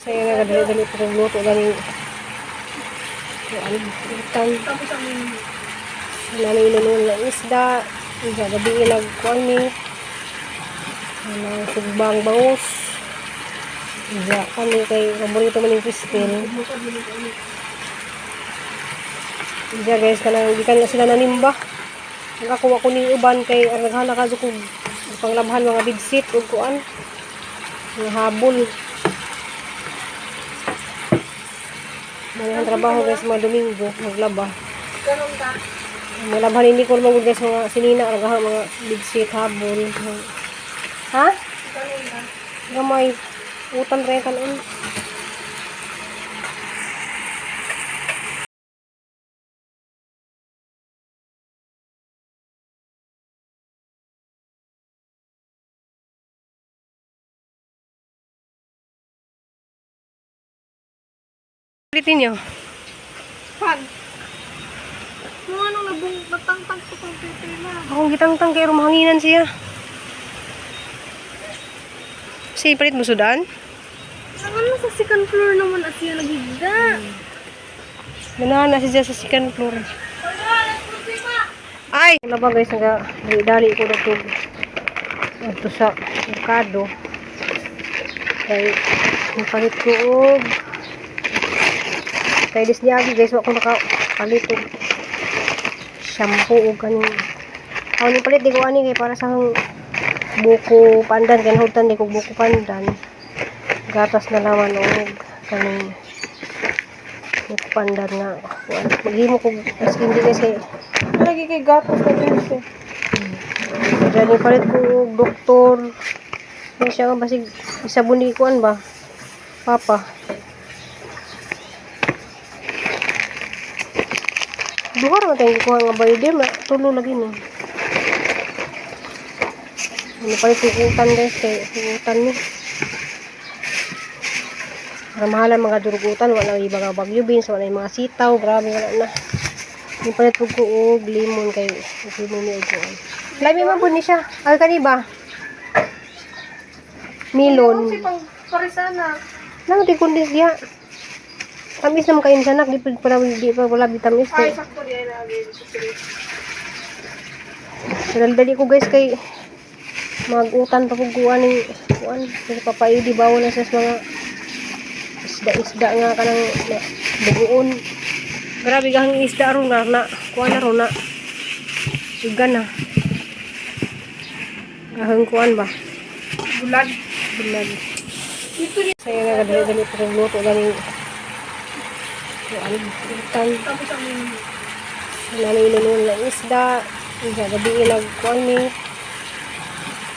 So yun, nagadali-dali pa kong luto ganing kuan, utan. Tapos ang Namin inunon ng isda. Sa gabi nagkuan ni. Ano, sugbang bangus. Diya kami kay paborito man yung Christine. Diya guys, kanang gikan na sila nanimba. Nakakuha ko ning uban kay naghala ka kog panglabhan mga bidsit ug kuan. Mga habol. Mga ang trabaho guys mga Domingo, maglaba. Ganun ka. Mga labhan hindi ko naman guys mga sinina, nagaha mga bidsit, habol. Ha? Ganun ka. Gamay. Utan rin kanon. Ulitin nyo. Pan. Mga anong nabung natangtang ko kang pipila. Akong gitangtang kay rumahanginan siya. Si palit mo sudan? Saan na sa second floor naman at siya naghigda? Ganahan na siya sa second floor. Ay! Wala ba guys, naga dali ko na ito. Ito sa merkado. Kay napalit ko og kay dis niagi guys, wa ko nakapalit og shampoo og kaning ako ni palit di ko ani kay para sa akong buko pandan kay nahutan di ko buko pandan. Gatas na laman og kaning buko pandan nga kuan. Maghimo ko ice candy guys kay Lagi kay gatas na dulce. Diyan yung palit ko og doktor. Ano siya nga basig isabon ni kuan ba? Papa. Duha ra man tayong gikuha nga bayode, ma tulo lagi ni. Ano palit ko utan guys kay utan ni. Para mahalan mga durugutan, wala yung mga bagyo beans, wala yung mga sitaw, grabe wala na. Yung palit ko og lemon kay okay mo ni og kuan. Lami man po ni siya. Ay kani ba? Melon. Kasi pang parisana. Lang di kundis diha. Tamis naman kayo sa anak, di pa pala di pa wala bitamis Ay, kay. sakto di ay lagi. Dali ko guys kay magutan pa kog kuan ning kuan kasi papaidi bawal na siya sa mga isda-isda nga kanang buguon. Grabe gahang isda ron nga na kuan na ron na. Igan na. Gahang kuan ba? Bulag. Bulag. Dito ni. Saya nagadali-dali pa kong luto ganing kuan utan. Tapos ang Namin inunon ng isda. Sa gabi nagkuan ni.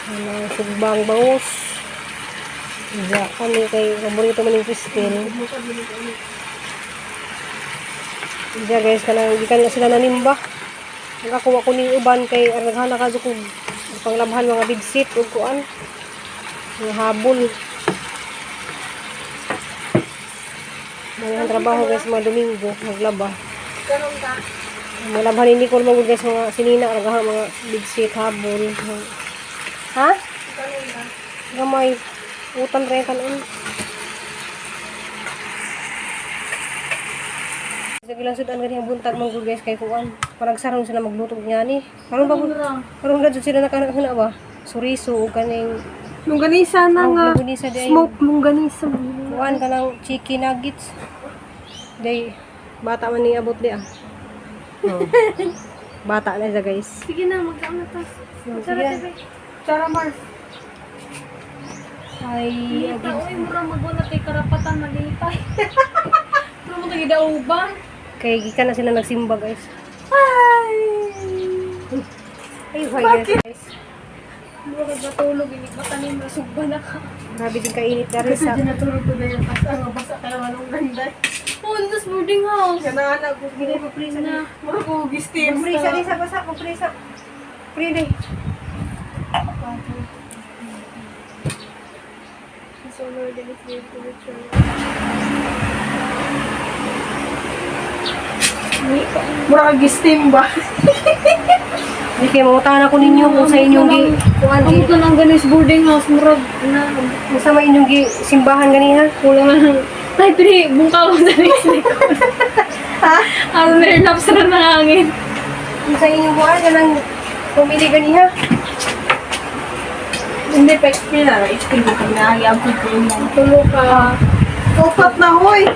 Ano, sugbang bangus. Diya kami kay paborito man yung Christine. Diya guys, kanang gikan na sila nanimba. Nakakuha ko ning uban kay naghala ka kog panglabhan mga bidsit ug kuan. Mga habol. Mga ang trabaho guys mga Domingo, maglaba. Ganun ka. Mga labhan hindi ko naman guys mga sinina nagaha mga bidsit habol. Ha? Ganun ka. Gamay. Utan rin kanon. Sa gilang sudan gani ang buntag mga guys kay kuan. Parang sarong sila magluto niya ni. Karon ba karon na jud sila nakana ba? Suriso ug kaning Longganisa na nga. longganisa di ay. Smoke longganisa. Kuan kanang chicken nuggets. Day bata man ning abot di ah. Oh. Bata na siya guys. Sige na, magkaan na to. Sige. Chara, TV. Chara Mars. Ay, Lita, uy, mura magwala kay karapatan malita. Mura mo tagidauban. Kay gikan na sila nagsimba guys. Ay! Ay, hi guys. Mura kay batulog, inig matanim na sugba na ka. Grabe din kainit dari sa Kasi natulog ko na yung kasa, mabasa ka naman ang ganda. Oh, nas boarding house. Kanaan ako. Gini pa prisa na. Mura ko gistim. Prisa di sa basa ko prisa. Prili. So, Lord, and it's to the church. Mura ka gistim ba? Hindi kayo mangutahan ako ninyo kung sa inyong gi kuan gi Ang lang ganis boarding house, murag na kung sa may inyong gi simbahan ganiha. Kulang na lang. Ay, pili, bungkaw sa next likod. Ha? Ang nerlaps na ng hangin. Kung sa inyong kuan kanang pumili ganiha. Hindi, pa-explain na. Explain ko kung naayag ko mo. Tulo ka. Upat na, hoy!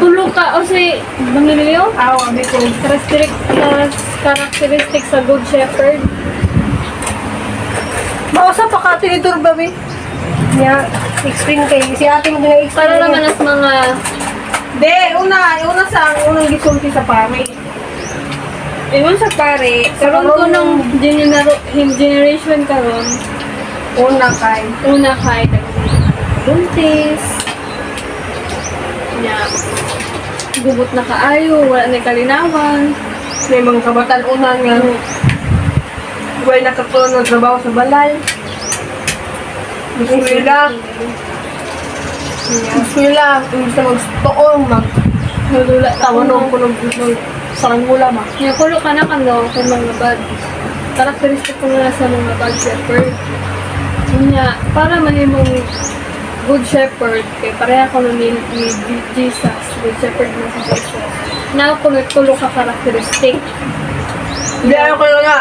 Tulo ka. O si Bangilio? Aw, abi ko. Characteristic sa Good Shepherd. Mausa pa ka, tinitur ba, be? Nya explain kay si ate mo na explain. Para naman as mga De, una, una sa ang unang gisulti sa pare. Ingon sa pare, karon ko nung generation karon, una kay una kay buntis. Nya gubot na kaayo, wala na kalinawan. May mga kabataan-unan nga way nakatulong ng trabaho sa balay. Gusto nila, gusto nila, imbis na magtuong, mag Nulula tawanog ko ng sarangula ma. Nya kulo ka na kano kung mga bad. Karakteristik ko na sa mga bad shepherd. Nya para mahimong good shepherd kay pareha ko ni Jesus, good shepherd na si Jesus. Na kung tulo ka karakteristik. Hindi, ayaw ko na nga.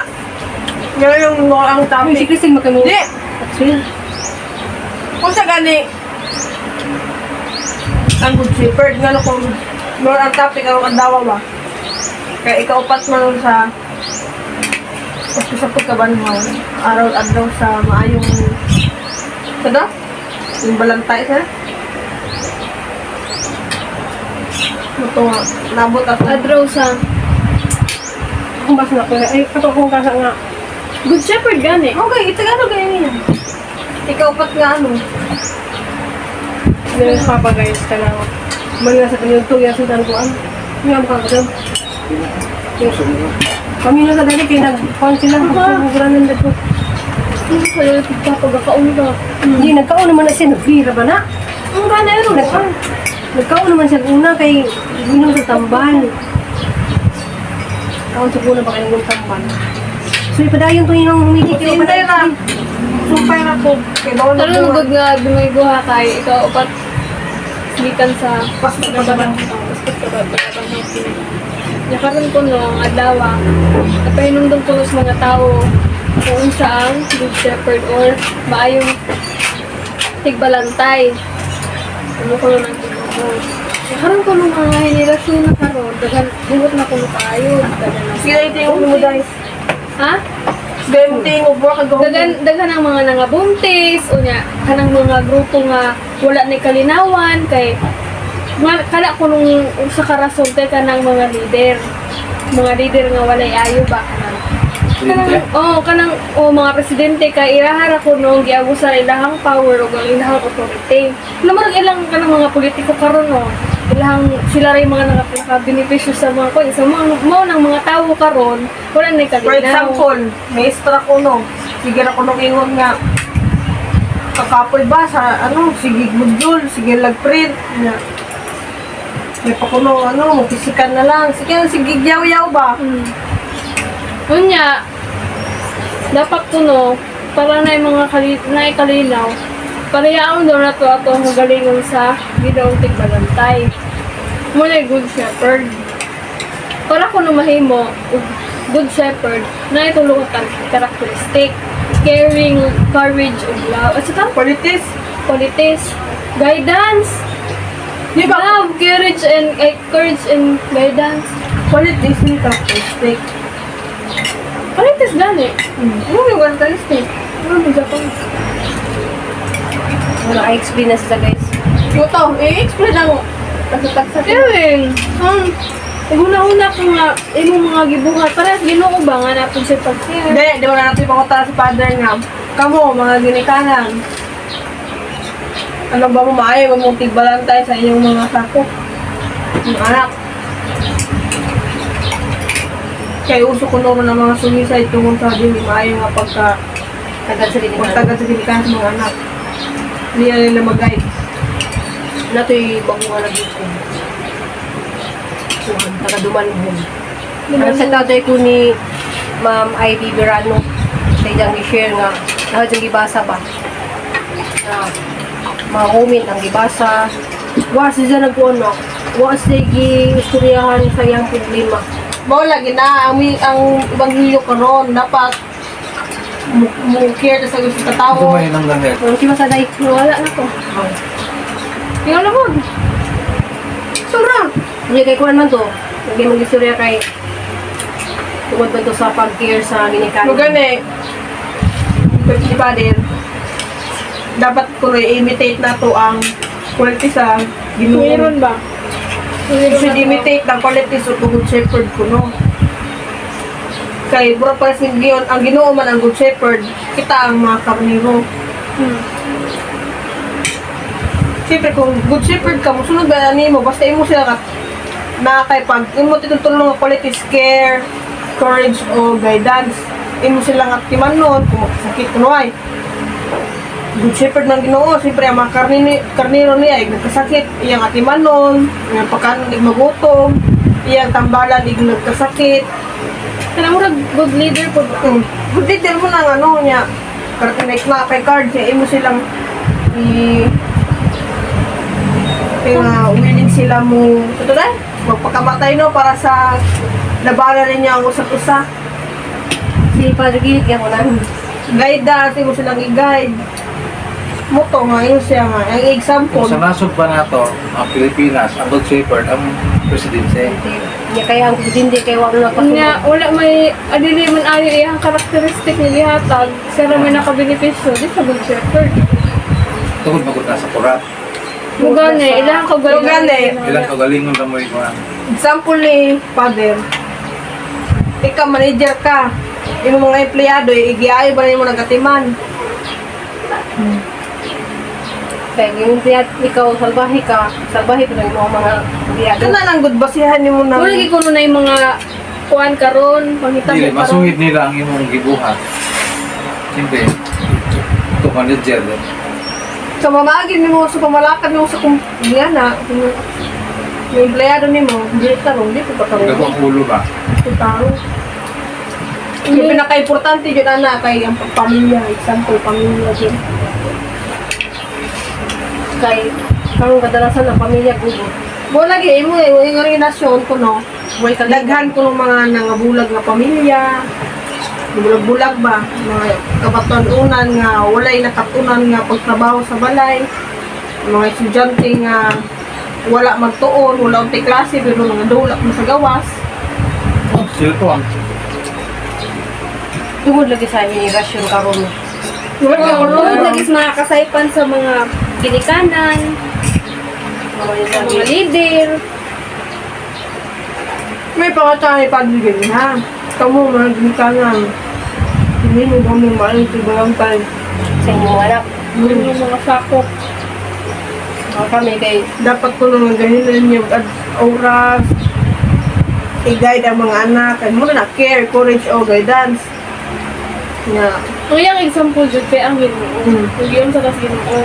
Yan yung mga ang Ay, si topic. Christine makami. Hindi! Explain. Kung sa gani, ang good shepherd, nga no kung more ang topic, ang andawa ba? Kaya ikaupat man sa pasko sa pagkabanhaw, araw-adlaw sa maayong sada? Yung balantay sa? Ito nga, nabot ako. Adraw sa Kung basa na ko ay kato akong kasa nga. good shepherd gani. Okay, ito gano'n ganyan niya. Ikaupat nga ano. Ganun papa guys kanang man nga sa kanyang ya sultan ko ang. Nga mo ka Kami na sa dali kay nag-kuan sila, nagkukuran ng dito. Hindi ko yung pagkakaon ka. Hindi, nagkaon naman na siya, nagbira ba na? Ang gana ro. Nagkaon naman siya una kay ginom sa tambal. Kaon sa una ba kayo ng tambal? So ipadayon to yung humili kayo Hintay na. Sumpay na ko. Kay bawal na Talo buhat. lugod nga dumayguha kay ikaw upat gikan sa Pasko pa ba? Nakaroon ko no, ang adlaw, napahinumdum ko sa mga tao kung unsa ang good shepherd or maayong tigbalantay. Ano ko naman ko. Nakaroon ko nung mga henerasyon na karon, daghan buot na kuno kaayo, daghan ang Sige, tingog mo guys. Ha? Sige, tingog mo kag Daghan daghan ang mga nangabuntis unya kanang mga grupo nga wala ni kalinawan kay nga kana ko nung usa ka rason kay kanang mga leader nga walay ayo ba kanang oh kanang oh, mga presidente kay ilahara ko nung giabusan ilahang power ug ang ilahang authority. Namurag ilang kanang mga politiko karon no, ilahang sila ray mga nakabenepisyo sa mga kuan sa mga mao nang mga tawo karon wala nay kalinaw. For example, may istra ko no. Sige ra ko nung ingon nga kakapoy ba sa ano, sige module, sige lagprint. Nga. May pa kuno ano, pisikan na lang. Sige, sige yaw-yaw ba? Unya, dapat kuno, para na yung mga na kalinaw, parehaon daw na to ato ang galingon sa gidaong tigbalantay. Muna good shepherd. Para kuno mahimo, og good shepherd, na itulong ang characteristic, caring, courage, ug love. At sa Politics. qualities, guidance, Di ba? love, courage, and courage and guidance. Politics ni characteristic. Qualities gani. Ano yung characteristic? Ano mo Japan? Wala explain na sila guys. Ito, i-explain lang. Tagsa-tagsa. Kevin, una-una ko nga, imong mga gibuhat, parehas Ginoo ba nga napon siya pag-share? Hindi, di wala natin pangutan sa father nga. Kamo, mga ginikanan. Ano ba mo maayo, ba mong tigbalantay sa inyong mga sako? Mga anak. Kaya uso ko noon ng mga suicide tungkol sa dili maayo nga pagka Tagad sa ginikanan. pagtagad sa ginikanan sa mga anak. Hindi na nila mag-guide. Nato'y bagong anak dito. Kuhan, taga Dumanhon. Ang sa tatay ko ni Ma'am Ivy Verano sa iyang i-share nga lahat yung gibasa ba na mga comment ang gibasa wa siya nagkuan no, wa siya giistoryahan sa iyang problema. Mao lagi na ang ebanghelyo karon dapat mo care sa gusto sa tao. Kumain ng langit. Pero si Masaday Wala na ko. Ikaw na po. Sura. Hindi kay kuan man to. Lagi mong istorya kay tungod man to sa pag-care sa ginikanan. Mo gani. Di ba din? Dapat kuno i-imitate na to ang quality sa Ginoo. Meron ba? We should imitate ang quality sa good shepherd kuno. Kay bro pa sa giyon, ang Ginoo man ang good shepherd, kita ang mga karniro. Siyempre kung good shepherd ka, musunod ba nimo basta imo sila ka na kay pag imo tinutulong nga qualities, care, courage o guidance, imo sila nga timanon kung sakit kuno ay good shepherd ng Ginoo, siyempre ang mga karniro niya ay nagkasakit, iyang atimanon, iyang pagkanon ig magutom, iyang tambalan ig nagkasakit. Kanang murag good leader po ba? Good leader mo nang ano niya, like na kay card niya, imo silang i kaya willing sila mo ito na, magpakamatay no para sa labanan ninyo ang usap-usa. Si Padre Gilit kaya ko na. Guidance, imo silang i-guide. Mo to nga, yun siya nga. Ang example, Kung sa nasod pa nato, ang Pilipinas, ang Good Shepherd, ang presidente. Niya kaya ang presidente kay wa mo nagpasunod. Nga, wala may, adili man ayo iyang karakteristik nga gihatag, sira may nakabenepisyo, di sa good shepherd. Tungod magod na sa kurat. Mugani, ilang kagalingon. Mugani. Ilang kagalingon na mo ikuan. Example ni Father, ikaw manager ka, imong mga empleyado, igiayo ba nimo nagatiman? Kaya yung tiyan, ikaw salbahe ka, salbahe pa lang yung mga empleyado. Kana lang good basihan nimo na. Wala gyud kuno na yung mga kuan karon, pangitabo Dili, karon. masuhid nila ang imong gibuhat. Siyempre, ito manager. Eh. Sa mamaagi nimo sa pamalakad nimo sa kumpanya na, kung yung empleyado nimo, di tarong, di pa tarong. Ikaw ang ulo ba? Di tarong. Yung pinaka-importante yun ana kay ang pamilya, example pamilya din. Kay karon kadalasan ang pamilya gugo. Mo lagi imo imo yung nasyon ko no. Way kalinga. Daghan ko ng mga nangabulag nga pamilya. Bulag-bulag ba mga kabatuan-unan nga walay nakatunan nga pagtrabaho sa balay. Mga estudyante nga wala magtuon, wala untay klase pero mga dulak mo sa gawas. Cellphone. Tungod lagi sa henerasyon karon. Tungod lagi sa mga kasaypan sa mga ginikanan, Mga sa mga leader. May pangatay pagbigay ha. Kamu mga ginikanan. Hindi mo kami maayon sa barangay. Sa inyong anak. Yung mga sakop. Mga kami kay Dapat ko nang ganyan niyo at oras i-guide ang mga anak kay mo na care, courage o guidance nga. Ang iyang example jud kay ang Ginoo. Kung yun sa kas Ginoo.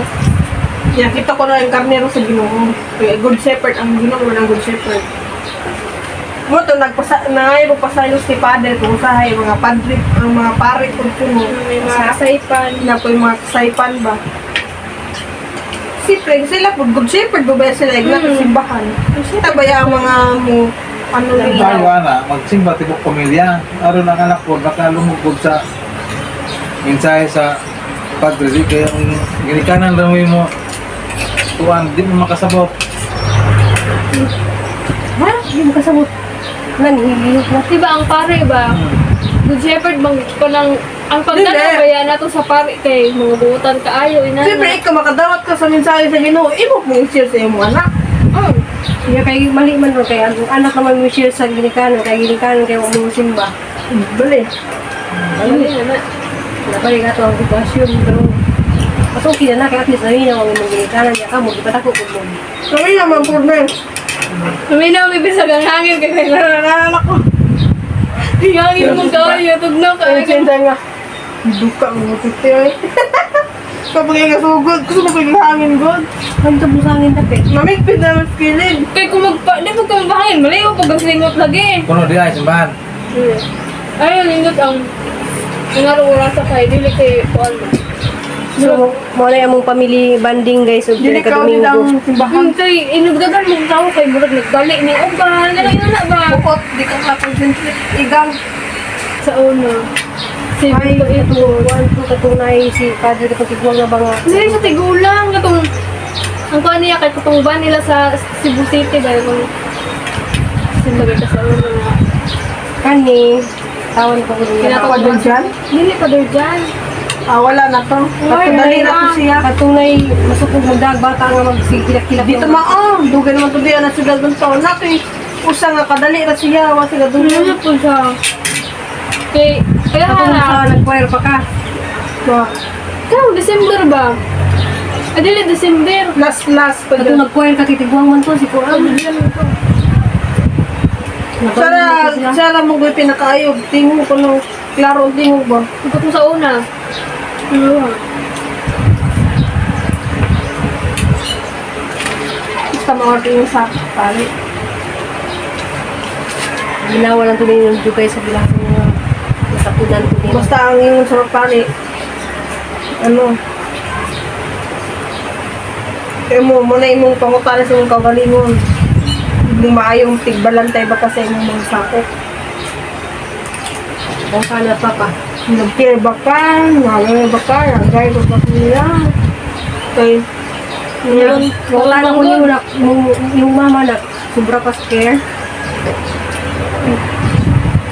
Nga kita ko na ang karnero sa Ginoo kay good shepherd ang Ginoo ang good shepherd mo to nagpasa nangay mo pasaylo si father kung usahay mga padre ang mga pare kung puno May mga kasaypan. na po yung mga kasaypan ba. Siyempre, sila po, good shepherd, ba sila, igla sa simbahan. Kita ba yung mga mo, ano nila? Tayo ana, magsimba tibok pamilya. Aron ang anak ko nakalumugod sa mensahe sa padre di kaya ang ginikanan lang mo tuan di mo makasabot. Ha? Hindi mo kasabot. Nanghihilot na. Diba ang pare ba? Good shepherd bang kanang ang pagdala Dili. ba yan nato sa pare kay mga buutan kaayo ina. Siyempre, ikaw makadawat ka sa mensahe sa Ginoo, imo mong i-share sa imong anak. Kaya kay mali man ro kay ang anak naman mo share sa ginikanan kay ginikanan kay wa mo simba. Bali. Dali na na. Nabalik ato ang sitwasyon pero mas okay na na kay at least naminaw ang imong ginikanan niya kamo gipatako pud mo. Kami naman po na. Luminaw may bisag ang hangin kay kay Nananalala ko. Hangin mo kaayo tugnaw Ay, kaayo. sinta nga. Duka mo titi ay. Kapag yung kasugod, gusto mo kong hangin god. Ang tabusangin dapit. Mamigpit na mas kilid. Kay kung magpa di mo ka mabahangin malayo pag ang singot lagi. Kuno di ay simbahan. Ay, nindot ang nga sa kay dili kay kuan mo. So, mo na among family bonding, guys, ug Dili ka ka Domingo. ang simbahan. Kay inugdagan mong tao kay murag nagdali ni uban, ano yun na ba? Bukot, di ka ka-concentrate. Igang. Sa una. 7 Ay, to 8. ito, one, two, katunay, si Padre katong tiguang na ba nga. Hindi siya tigulang katong ang kuan niya kay katong van nila sa Cebu City ba yung simbaga ka sa una nga. Kani, tawan ko ko niya. Kinatawag Padre dyan? Dili pa daw dyan. Ah, wala na to. Dali na to siya. Katunay, masukog magdag bata nga magsikilak-kilak. Dito maong. Dugay naman to diyan na sila dun to. Na to eh. Usa nga kadali na siya. Wa sila dun. Ano po siya? Kay kaya Katong ha. sa nag-choir pa ka. Ba. Ikaw, December ba? Ah, dili December. Last last pa Katong dyan. nag-choir ka, titiguang man to, si Kuan. Sara, sara mo ko pinakaayog. Tingog ko nung klaro ang tingog ba? Katong sa una. Ano ha? Basta mga tingog sa pali. Ginawa lang tuloy yung dugay sa bilang nga nasakudan ko din. Basta ang ingon sa pali. Ano? Eh mo, muna imong pangutana sa imong kaugalingon. Hindi maayong tigbalantay ba ka sa imong mga sakop. Kung sana pa pa. Nag-care ba ka? Nagay ba ka? Nagay ba ka nila? Kay, Meron. Kung sana ko yung, yung mama na sobra pa sa care.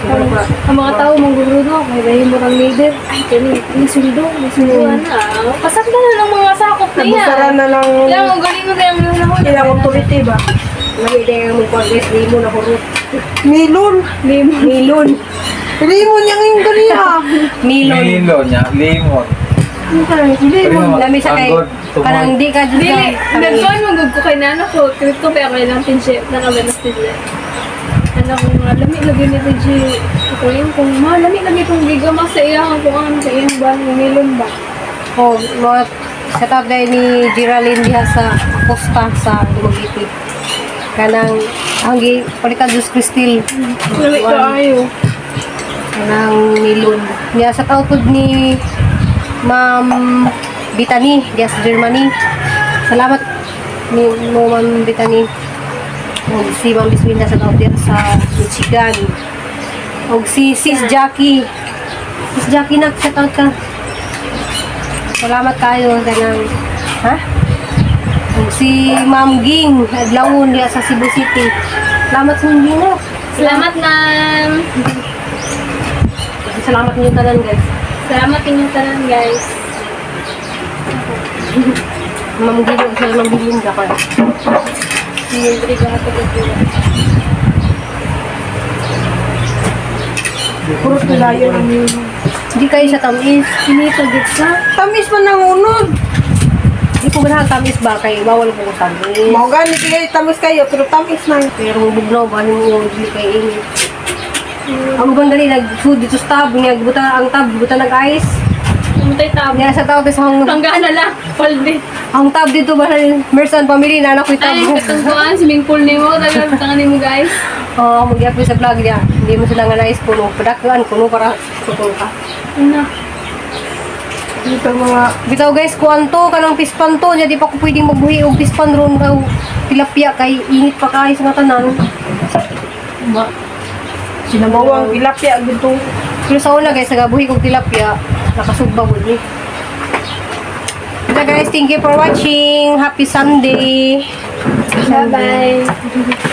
Sobra pa. Ang mga tao mong gurudo, kay dahil mo kang leader. Ay, kani, may sundo na. Pasakda na ng mga sakop na yan. nabusara na lang Kaya mo galing mo kaya mo na ilang authority ba? Lagi din ang mong guys, di mo na hurot. Milon! Limon. Milon. Limon yung yung ganiha! Milon. Milo niya, limon. Limon! Lami sa kay kanang di ka jud Dili, ka. nagkuhan mo gud ko kay nana ko. Trip ko pa kay lang tinsi, nakabalas tinsi. Ano ko nga, lami lagi ni tinsi. Ako yung kung ma, lami lagi kong gigama sa iya, kung ano sa iyang ba, milon ba. Oh, mga sa top dahil ni Geraldine diha sa Acosta sa Dumaguete. Kanang ang gi palitan Diyos Cristil. Lami ko ayo. Kanang milon. Niya sa output ni Ma'am Bitani diha sa Germany. Salamat ni mo Ma'am Bitani. Og si Ma'am Biswinda sa out diha sa Michigan. Og si Sis Jackie. Sis Jackie nak shout out ka. Salamat kayo kanang ha? Og si Ma'am Ging Adlawon diha sa Cebu City. Salamat sa Ma'am Ging nak. Salamat, ma'am. Salamat niyo tanan, guys. Salamat inyong tanan, guys. Ma'am Ging, sa Ma'am Ging ka. Siyempre, lahat ng Puro tulayan ang yun. Hindi kayo sa tamis. Kinita git ka. Tamis man ang unod! Hindi ko ganahan tamis ba kay bawal ko sa tamis. Mao gani kay tamis kayo, pero tamis na. Pero bugnaw ba yung dili kay init. Ang uban dali nag-food dito sa tab niya gibuta ang tab gibuta nag ice. Pumatay tabo. Niya sa tao sa ang Tanggana lang. Palde. ang tab dito ba Mersan family na anak ko tab. Ay, katungkuan, swimming pool nimo. Talagang tangan nimo, guys. Oo, mag-upload sa vlog niya. Hindi mo sila nga nais kuno padakuan kuno para kutol ka. Ano? Dito mga Bitaw guys, kuanto kanang pispan to niya di pa ko pwedeng magbuhi og pispan ron ka tilapia kay init pa kaayo sa mga tanan. ma sinabawang tilapia gito. Pero sa una guys, nagabuhi kog tilapia, nakasugba gud ni. Bye guys, thank you for watching. Happy Sunday. Bye-bye.